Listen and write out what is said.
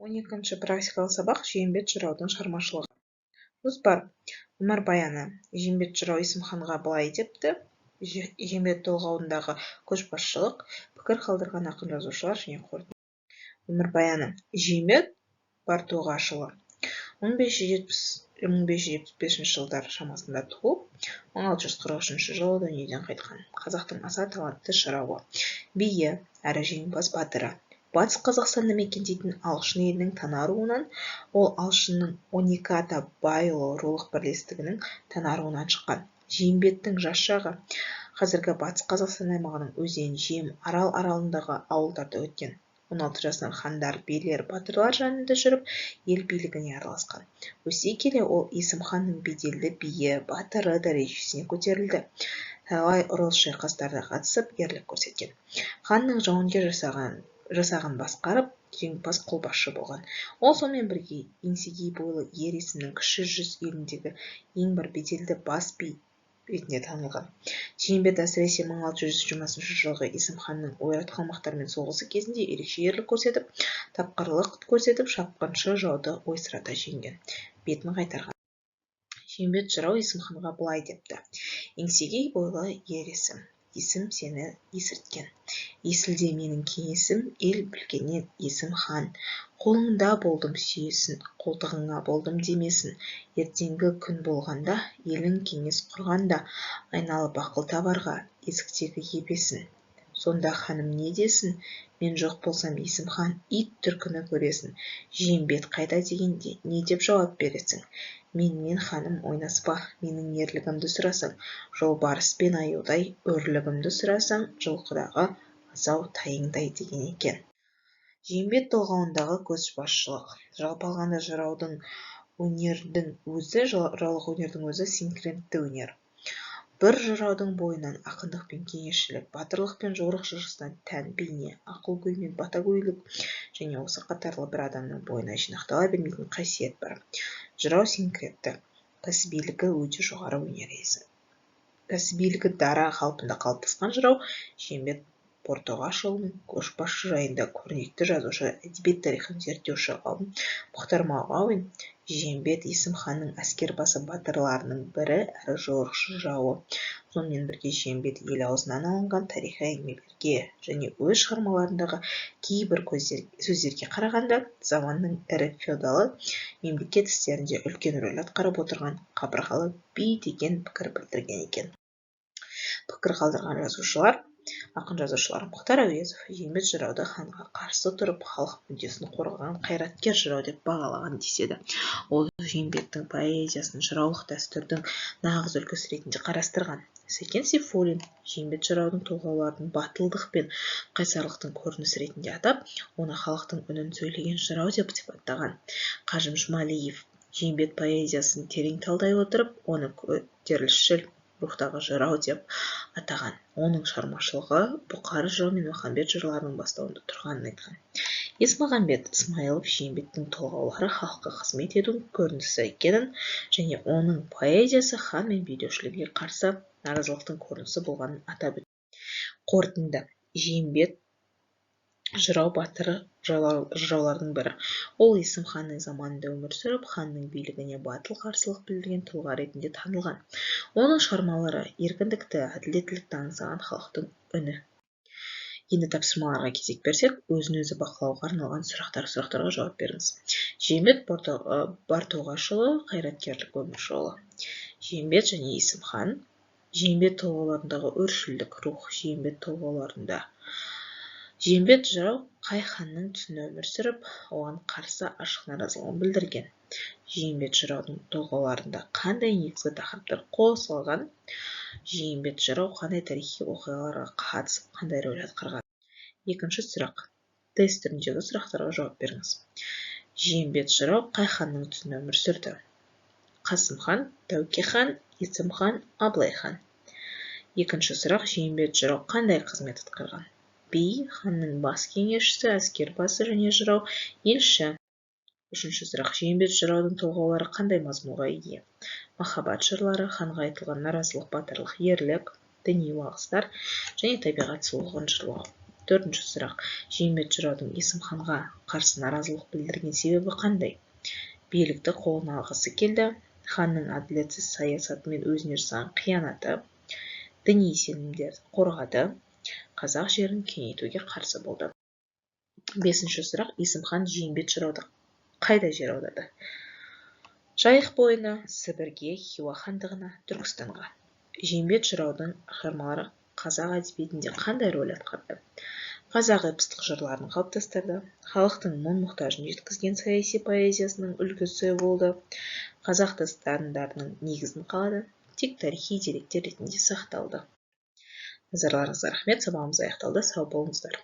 12-ші практикалық сабақ. Жиенбет жыраудың шығармашылығы. Жоспар. Өмірбаяны. Жиенбет жырау Есім ханға былай депті. Жиенбет толғауындағы көшбасшылық. Пікір қалдырған ақын-жазушылар және қорытынды. Өмірбаяны. Жиенбет Бартоғашұлы 1570-1575 жылдар шамасында туып, 1643 жылы дүниеден қайтқан қазақтың аса талантты жырауы, биі әрі жеңімпаз батыры. Батыс Қазақстанды мекендейтін Алшын елінің Тана руынан. Ол Алшынның 12 ата байұлы рулық бірлестігінің Тана руынан шыққан. Жиенбеттің жас шағы қазіргі Батыс Қазақстан аймағының Өзен, Жем, Арал аралындағы ауылдарда өткен. 16 жасынан хандар, билер, батырлар жанында жүріп, ел билігіне араласқан. Өсе келе ол Есім ханның беделді биі, батыры дәрежесіне көтерілді. Талай ұрыс шайқастарға қатысып, ерлік көрсеткен. Ханның жауынгер жасағын басқарып, жеңімпаз қолбасшы болған. Ол сонымен бірге еңсегей бойлы ер Есімнің Кіші жүз еліндегі ең бір беделді бас би ретінде танылған. Жиенбет әсіресе 1620 жылғы Есім ханның ойрат қалмақтармен соғысы кезінде ерекше ерлік көрсетіп, тапқырлық көрсетіп, шапқыншы жауды ойсырата жеңген, бетін қайтарған. Жиенбет жырау Есім ханға былай депті: Еңсегей бойлы ер Есім, Есім сені есірткен. Есілде менің кеңесім, ел білгеннен Есім хан. Қолыңда болдым сүйесін, қолтығыңа болдым демесін. Ертеңгі күн болғанда, елің кеңес құрғанда, айналып ақыл табарға есіктегі ебесін. Сонда ханым не десін? Мен жоқ болсам, Есім хан, ит түлкіні көресің. Жиенбет қайда дегенде, не деп жауап бересің? Менімен, ханым, ойнаспа, менің ерлігімді сұрасаң, жолбарыс пен аюдай, өрлігімді сұрасаң, жылқыдағы асау тайыңдай деген екен. Жиенбет толғауындағы көшбасшылық. Жалпы алғанда, жыраулық өнердің өзі синкретті өнер. Бір жыраудың бойынан ақындық пен кеңесшілік, батырлық пен жорық жыршысына тән бейне, ақылгөй мен батагөйлік және осы қатарлы бір адамның бойына жинақтала бермейтін қасиет бар. Жырау синкретті, кәсібилігі өте жоғары өнер иесі. Кәсібилігі дара қалпында қалыптасқан жырау Жиенбет Бортоғашұлының көшбасшы жайында көрнекті жазушы, әдебиет тарихын зерттеуші ғалым Мұхтар Мағауин Жиенбет Есім ханның әскербасы батырларының бірі әрі жорықшы жауы. Сонымен бірге Жиенбет ел аузынан алынған тарихи әңгімелерге және өз шығармаларындағы кейбір сөздерге қарағанда, заманның ірі феодалы, мемлекет істерінде үлкен рөл атқарып отырған қабырғалы би деген пікір білдірген екен. Пікір қалдырған жазушылар, ақын-жазушылар. Мұхтар Әуезов Жиенбет жырауды ханға қарсы тұрып, халық мүддесін қорғаған қайраткер жырау деп бағалаған деседі. Ол Жиенбеттің поэзиясын жыраулық дәстүрдің нағыз үлгісі ретінде қарастырған. Сәкен Сейфуллин Жиенбет жыраудың толғауларын батылдық пен қайсарлықтың көрінісі ретінде атап, оны халықтың үнін сөйлеген жырау деп сипаттаған. Қажым Жұмалиев Жиенбет поэзиясын терең талдай отырып, оны көтерілісшіл рухтағы жырау деп атаған. Оның шығармашылығы Бұқар жырау мен Махамбет жырларының бастауында тұрғанын айтқан. Есмағамбет Ысмайылов Жиенбеттің толғаулары халыққа қызмет етудің көрінісі екенін және оның поэзиясы хан мен билеушілерге қарсы наразылықтың көрінісі болғанын атап өтті. Қорытынды. Жиенбет жырау батыр жыраулардың бірі. Ол Есім ханның заманында өмір сүріп, ханның билігіне батыл қарсылық білдірген тұлға ретінде танылған. Оның шығармалары еркіндікті, әділеттілікті аңсаған халықтың үні. Енді тапсырмаларға кезек берсек, өзін-өзі бақылауға арналған сұрақтар. Сұрақтарға жауап беріңіз. Жиенбет Бартоғашұлы қайраткерлік өмір жолы. Жиенбет және Есім хан. Жиенбет толғауларындағы өршілдік рух. Жиенбет толғауларында Жиенбет жырау қай ханның тұсында өмір сүріп, оған қарсы ашық наразылығын білдірген? Жиенбет жыраудың толғауларында қандай негізгі тақырыптар қозғалған? Жиенбет жырау қандай тарихи оқиғаларға қатысып, қандай рөл атқарған? Екінші сұрақ. Тест түріндегі сұрақтарға жауап беріңіз. Жиенбет жырау қай ханның тұсында өмір сүрді? Қасым хан, Тәуке хан, Есім хан, Абылай хан. Екінші сұрақ. Жиенбет жырау қандай қызмет атқарған? Би, ханның бас кеңесшісі, әскербасы және жырау, елші. Үшінші сұрақ. Жиенбет жыраудың толғаулары қандай мазмұнға ие? Махаббат жырлары, ханға айтылған наразылық, батырлық, ерлік, діни уағыздар және табиғат сұлулығын жырлау. Төртінші сұрақ. Жиембет жыраудың Есім ханға қарсы наразылық білдірген себебі қандай? Билікті қолына алғысы келді, ханның әділетсіз саясаты мен өзіне жасаған қиянаты, діни сенімдерді қорғады, қазақ жерін кеңейтуге қарсы болды. Бесінші сұрақ. Есім хан Жиембет жырауды қайда жер аударды? Жайық бойына, Сібірге, Хиуа хандығына, Түркістанға. Жиембет жыраудың шығармалары қазақ әдебиетінде қандай рөл атқарды? Қазақ эпостық жырларын қалыптастырды, халықтың мұң-мұқтажын жеткізген саяси поэзиясының үлгісі болды, қазақ дастандарының негізін қалады, тек тарихи деректер ретінде сақталды. Назарларыңызға рахмет, сабағымыз аяқталды. Сау болыңыздар.